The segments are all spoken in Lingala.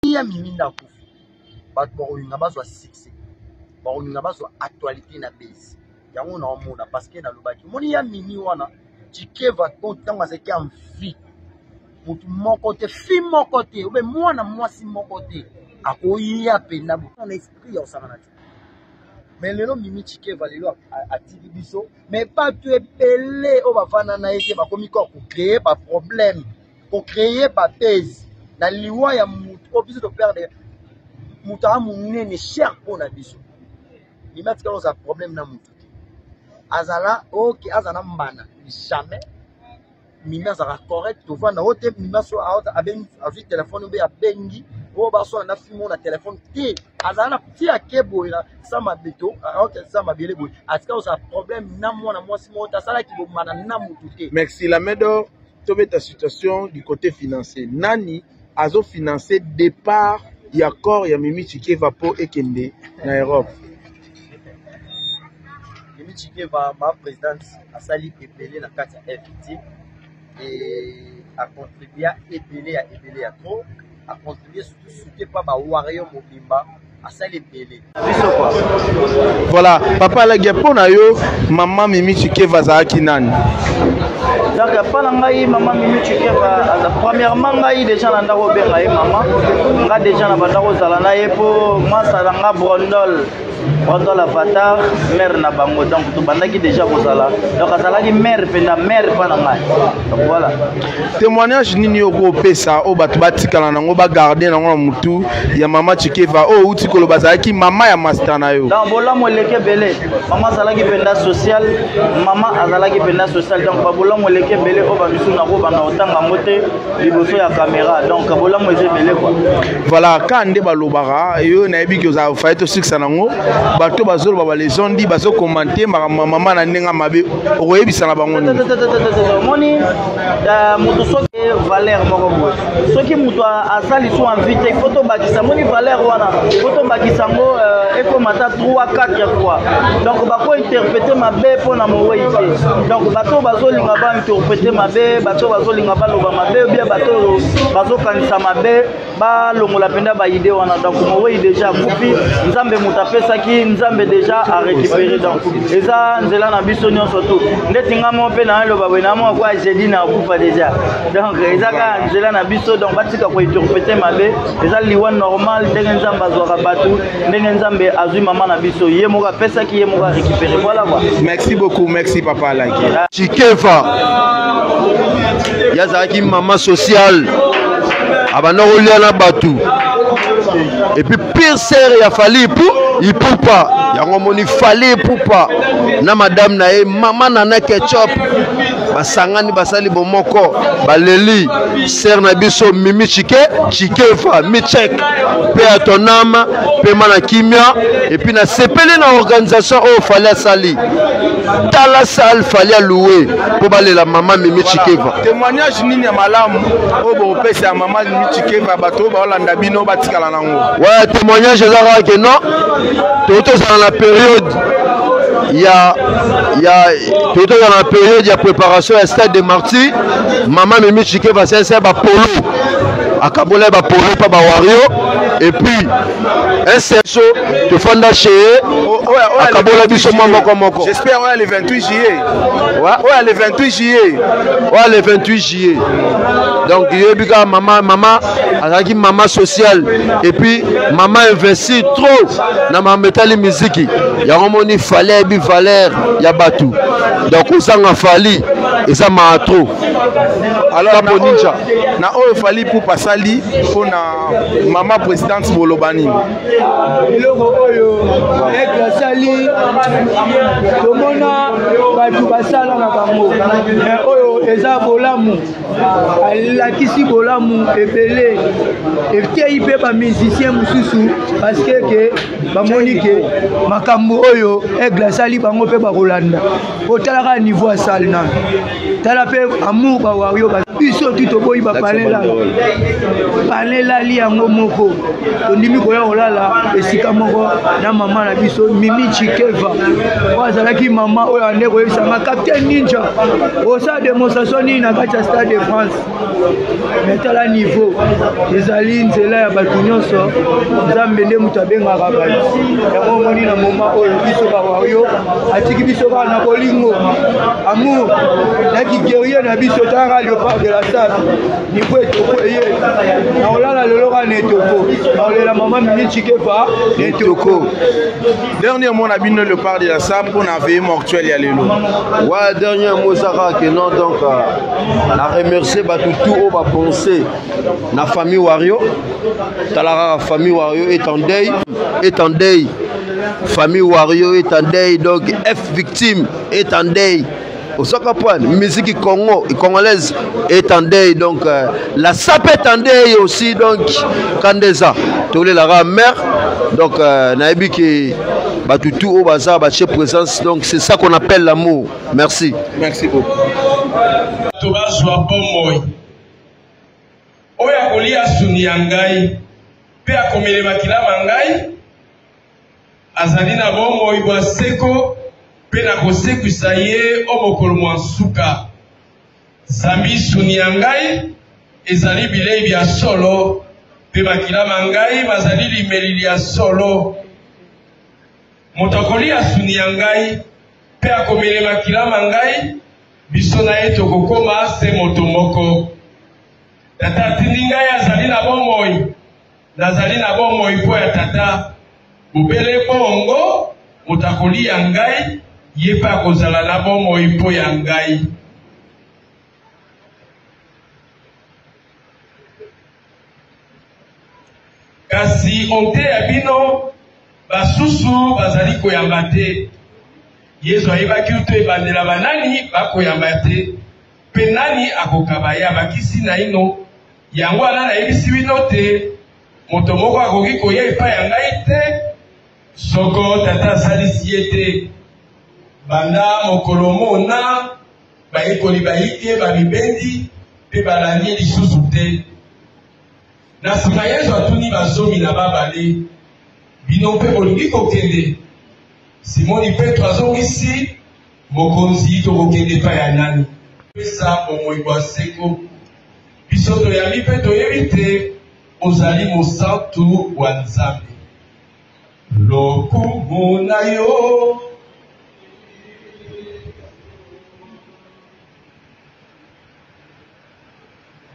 Ya mimi ndako bato bakolinga bazwa succès, bakolinga bazwa actualité na base yango. Naomona parce que nalobaki, omoni ya mimi wana Tshikeva to ntango azalaki en vie, motu moko te, fi moko te, obe mwana mwasi moko te akoya mpenza na esprit ya kosangana te. Mais lelo Mimi Tshikeva lelo atiki biso, mais bato ebele oyo bavanda na ye te bakomi kaka kocréer baproblème, kocréer babase na liwa ya motu oyo biso toperdre, moto aa monene cher mpo na biso. Mimi atikala kozala problème na motu te, azala oke, azala na mbana jamais. Mimi azalaka correct, tovanda oyo te. Mimi aso abengi, azwi telefone obe abengi oyo baswana na fimo na telefone te. Azala na ti ake boye na sa mabeto, aoke sa mabele boye, atika kozala problème na mwana mwasi moko te, asalaki bomana na motu te. Merci la Medor. Tobeta situation du côté financier. Nani azofinance départ ya corps ya Mimi Tshikeva mpo ekende na Europe? Mimi Tshikeva, ma présidente, asali ebele na kati ya FT et acontribua ebele ya ebele ya trop, acontribue surtout soutien pa bawario mobimba, asali ebele biso quoi. Voilà, papa Alagi, mpo na yo mama Mimi Tshikeva azalaki nani? Donc mpo na ngai, mama Mimi Tshikeva aza premièrement, ngai déjà na ndako obenga ye mama. Nga déjà na bandako ozala na ye mpo mwasa na nga Brondol, Brondol Avatar, mare na bango. Donc tobandaki déjà kozala, donc azalaki mare mpenza, mare mpa na ngai. Donc voilà. Témoignage nini yo okopesa oyo bato batikala nango, bagarde nango na motu ya mama Tshikeva oyo outi koloba azalaki mama ya master na yo? Donc bolamu eleki ebele. Mama azalaki mpenza social, mama azalaki mpenza social. Donc babolamu eleki ebele oyo bamisu nakobanda kotanga yango te liboso ya caméra. Donc bolamu eza ebele quoi. Voilà, ka nde balobaka yo, nayebi ke ozala faye tosikisa nango. Bato bazoloba, balezondi, bazokomante makambo ya mama na ndenge ya mabe, okoyebisa na bango nini? Omoni moto soki valeur moko boye, soki moto aza lisu en vie te, il faut tobakisa, moni valeur wana, faut tobakisa yango ekoma ata 3 4 fois. Donc bakointerprete mabe mpo na mowei te. Donc bato oyo bazolinga bainterprete mabe, bato oyo bazolinga baloba mabe, ou bien bato oyo bazokanisa mabe, balongola mpenza baide wana. Donc mowei déjà akufi, Nzambe moto apesaki, Nzambe déjà arécupéré. Donc eza nzela na biso nyonso tu. Ndeti nga moko mpe na eloba boye na moko kwa jeudi na akufa déjà. Donc eza kaka nzela na biso. Donc batika kointerprete mabe, eza liwa normal, ndenge Nzambe azwaka bato, ndenge Nzambe azwi mama na biso, ye moko apesaki, ye moko arécupéré. Voilà quoi. Merci beaucoup, merci papa Alaki. Tshikeva ye azalaki mama sociale, abanda kolia na bato, et puis pire sœur ya Fally Ipu Ipupa. Yango omoni Fally Ipupa na madame na ye mama Nana Ketchup basangani, basali bomoko, baleli sœur na biso Mimi Chike Tshikeva Michek mpe ya ton âme pema na kimia. Et puis nasepeli na organisation oyo Fally asali. Tala salle Fally aloué mpo balela mama Mimi Tshikeva. Témoignage nini ya malamu oyo bokopesa ya mama Mimi Tshikeva, bato oyo baolanda bino batikala nango? Ouais, témoignage eza kaka ke non, tokoki tozala na période ya tokoki tozala na période ya préparation ya Stade de Martyr. Mama Mimi Tshikeva asalisa bapolo, akabola bapolo mpa bawario, et puis Un cerceau tofanda chez ye, akabola biso mwa moko moko. J'espère oyo le 28 juillet. Oyo le 28 juillet. Oyo le 28 juillet. Donc yoyebi kaka mama, mama azalaki mama sociale et puis mama investi trop na makambo etali miziki. Yango moni Fally ayebi valeur ya bato. Donc kozanga Fally eza maa trop. Alors Capo Ninja. Na oyo Fally Ipupa asali mpona mama présidente, boloba nini? Eloko oyo Aigle asali, tomona bato basala na bango, mais oyo eza bolamu. Alakisi bolamu ebele, eteyi mpe bamusicien mosusu, parce que ke bamoni ke makambo oyo Aigle asali, bango mpe bakolanda. Otalaka niveau asali nano, tala mpe amour bawario. Biso tu toboyi bapalelala palelali yango moko, tondimi koya kolala esika moko na mama na biso Mimi Chikeva, oyo azalaki mama oyo ande koyebisanga: "Capitaine Ninja, osala démonstration nini na kati ya Stade de France?" Mais tala niveau, ezali nzela ya bato nyonso. Nzambe nde moto abengaka bato. Yango omoni na moma oyo biso bawario atiki biso kaka na bolingo, amour na kiguerrier na biso. Talaka Léopard de la Sape, niveau etoko eye na kolala lelo kaka na etoko, na kolela mama Mimi Chikepa na etoko. Dernier mot na bino, Léopard de la Sape, mpona veillée mortuaire ya lelo. Ouais, dernier mot eza kaka ke non, donc na remercier bato tout oyo bapense na famille Wario. Tala kaka, famille Wario est en deuil, est en deuil. Famille Wario est en deuil, donc F Victime est en deuil. Osaka point musique Congo congolaise est en deuil, donc la SAP est en deuil aussi. Donc kandeza tolelaka mère. Donc nayebi ke bato tout oyo baza batie présence, donc c'est ça qu'on appelle l'amour. Merci. Merci beaucoup. Bato bazwa bomoi. Oyo akolia suni ya ngai mpe akomele makila ma ngai azali na bomoi bwa seko, mpe nakosekwisa ye o mokolo mwa nsuka. Zambi suni ya ngai ezali bilei bya solo, mpe makila ma ngai mazali limeli lya solo. Moto akolia suni ya ngai mpe akomele makila ma ngai, biso na ye tokokoma se moto moko. Tata atindi ngai azali na bomoi, nazali na bomoi mpo ya Tata. Bobele bongo moto akolia ngai, ye mpe akozala na bomoi mpo ya ngai. Kasi onte ya bino basusu bazali koyamba te. Yezu ayebaki uto ebandela banani bakoyamba te mpe nani akokaba ye. Abakisi naino: Yango wana nayebisi bino te moto moko akoki koya epai ya ngai te soko Tata asalisi ye te. Banda mokolo mona, bayekoli bayike bamibendi mpe balandi ye lisusu te. Na nsima Yezu atuni ba12: "Bino mpe bolingi kokende?" Simoni Petro azongisi: "Mokonzi, tokokende epai ya nani? Pesa bomoi bwa seko. Biso toyambi mpe toyebi te ozali Mosantu wa Nzambe." Lokumu na yo.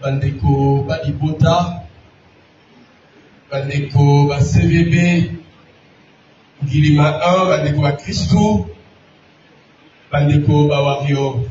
Bandeko balibota, bandeko ba CVB Ngilima 1, bandeko ba Kristu, bandeko ba Wario.